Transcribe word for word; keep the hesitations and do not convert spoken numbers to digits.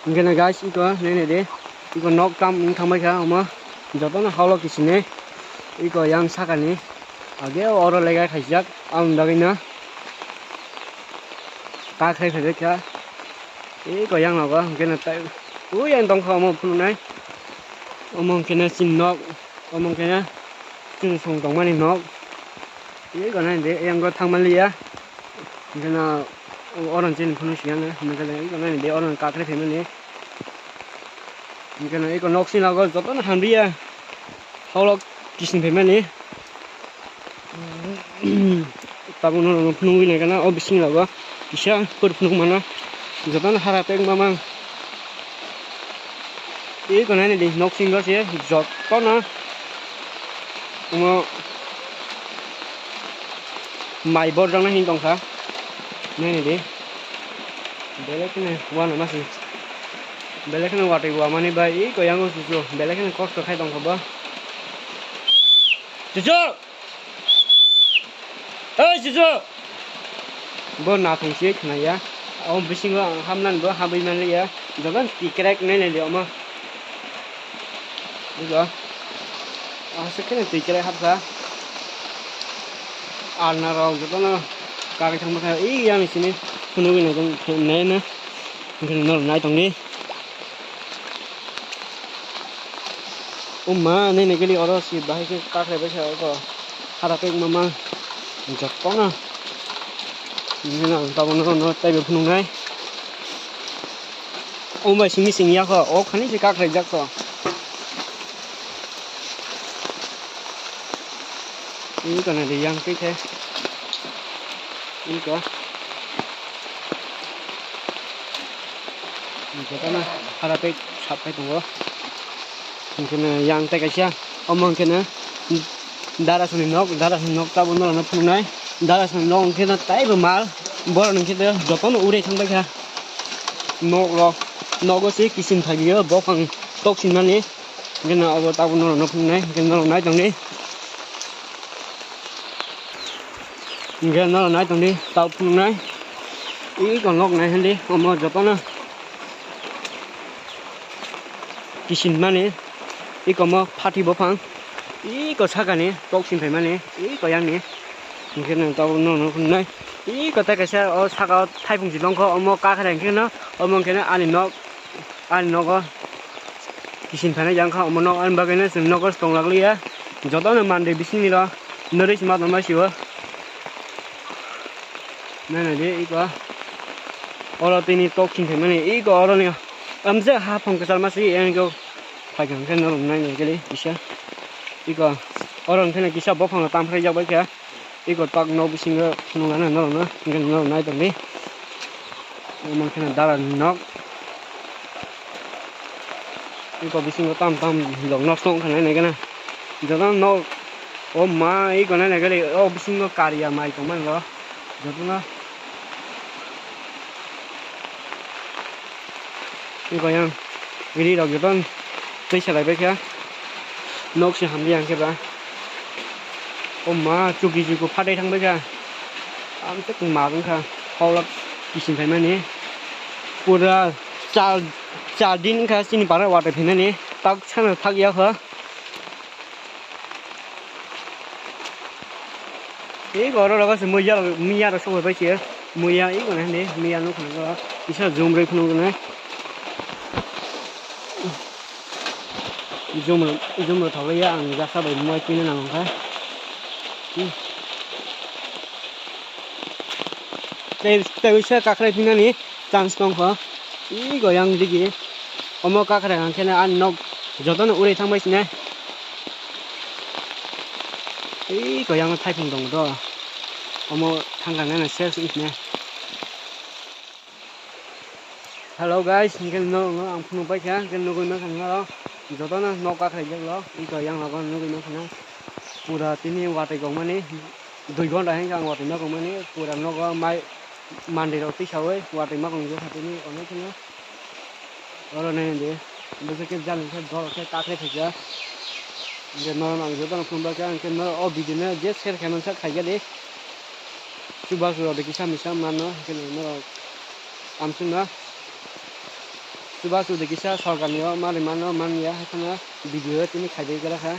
Hingke na guys, iko nene de, iko nok tam wng thangbai kha omo, jotono haulo kisine, iko yang sakani, age oro lega khaijak, ang bagwi na, ta khai phai kha, iko yang nogo, hingke na tai, ui yang tong kha omo phunuknai, omo hingke na chini nok, omo hingke na chini song tongmani nok, iko nai de, yang go thangmani ya. Hingke na oro chini phunuk siyang na, hingke na oro kakre phaimani. Hingke na eko nok sina go jotono hamriya. Haulo kisin phaimani. Tabuk no phunuk nai kana o bising rogo kisa kur phunuk mano. Jotono hara pek mamang. Eko nai di nok singo se jotono omo mai borjak nai hin tongkha. Nai di. Belai kheno uanama se. Belai kheno watwi uamani bai eko yang o chuchu. Belai kheno kosto khai tongkha bo. Chuchu! Oi chuchu! Bo nathong se khwnaya. O bisingo ang hamnani bo habwi manliya. Jogan tikrek nai nai di omo. Bujo. Aswk kheno twi kwrwi hapkha. Alna rok jotono kagwi thangma kha. Ei yang sini phunugwi nai tong nai na. Hwnkhe norok nai tongdi. O ma nini gili oro si bahai khe kakhrai bai sa oko. Hara pek mama jotono. Hwnkhe ang tabuk norokno taibo phunuknai. O bai simi sing ya kho, o khani se kakhrai jak kho. Iko na de yang twi khe. Iko. Iko ta na hara pek sap khai tongo. Hwnkhe na yang tei kaisa. Omo hwnkhe na. Darasoni nok, darasoni nok tabuk norokno phunuknai. Darasoni nok hwnkhe no taibo mal. Borok hwnkhe jotono ure thangbai kha. Nok rok, nogo se kiching phaibio, bophang tok sinmani. Hwnkhe no obo tabuk norokno phunuknai, hwnkhe norok nai tongdi. Hwnkhe norok nai tongdi, tabuk phunuknai. Iko nok nai hwndi, omo jotono. Kisin mani, iko mo phathi bophang, iko sakani tok sin phaimani, iko yang ni. Hwnkhe no tabuk no, no nai, iko tei kaisa o saka o thaipung si tongkho, omo kakhre hwnkhe no, omo hwnkhe no ani nok, ani nogo kisin phainai yang kha, omo nok ani bagwi no chwng nogo tong lakliya, jotono mandir bisingni rw norwi se ma tongma sio. Nai nai di iko. Oro tini tok ching khaimani iko oro ni. Amse ha phong kwchar ma si yang ko. Phai kha hwnkhe norok nai nai khe kisa. Iko oro hwnkhe kisa bophang tam phai jak bai kha. Iko tak nok bisingo phunuk gana norok no hwnkhe norok nai tongdi. Omo khe dara ni nok. Iko bisingo tam tam rok nosto wngkha nai nai gana. Jotono nok o ma iko nai nai gari o bisingo kariya mai tongmani rok jotono. Iko yang ri rok jotono twi salai bai kha. Nok se hamya hwnkhe ba. O ma chuki chuku phatai thang bai kha. Ang tek ma wng kha. Haulo kisin phaimani. Pura char, char din wngkha chini bara watwi phaimani. Tak sana thak ya kha. Ei goro rogo se muya, muya rok sokbai bai se. Muya ei gona hini, muya nuk khana kisa jumrui phunuk gona. Jumrui, jumrui thok ya ang jasa bai muya pina nang kha. Tei, tei uisa kakhrai phinani chance tongkho. Ego yang digi. Omo kakhrai hwnkhe ani nok jotono uri thangbai sinai. Ego yang thaipung tongo do. Omo thangkha nai sales wngkhe. Hello guys, hingke no, no, ang phunuk bai kha, hingke nugui mankha nang aro, jotono nok kakhwlai jak lo, iko yang logo nugui mankha nang, pura tini watwi kok mani, dui ghonta hingke ang watwi ma kok mani, pura nogo mai, mandi rok tisaui watwi ma kok jak tini, onek kheno, oro nai di, bwswk khe jani khe dol khe kakhwlai khaijak, hingke norok no ang jotono phunuk bai kha, hingke norok o video no je share khaimani sak khaijak di. Chubachu rok de kisa misa mano, hingke norok amswkno. Chubachu de kisa sorkarni o ma rwmano manya, hai phano video tini khaidai gra kha.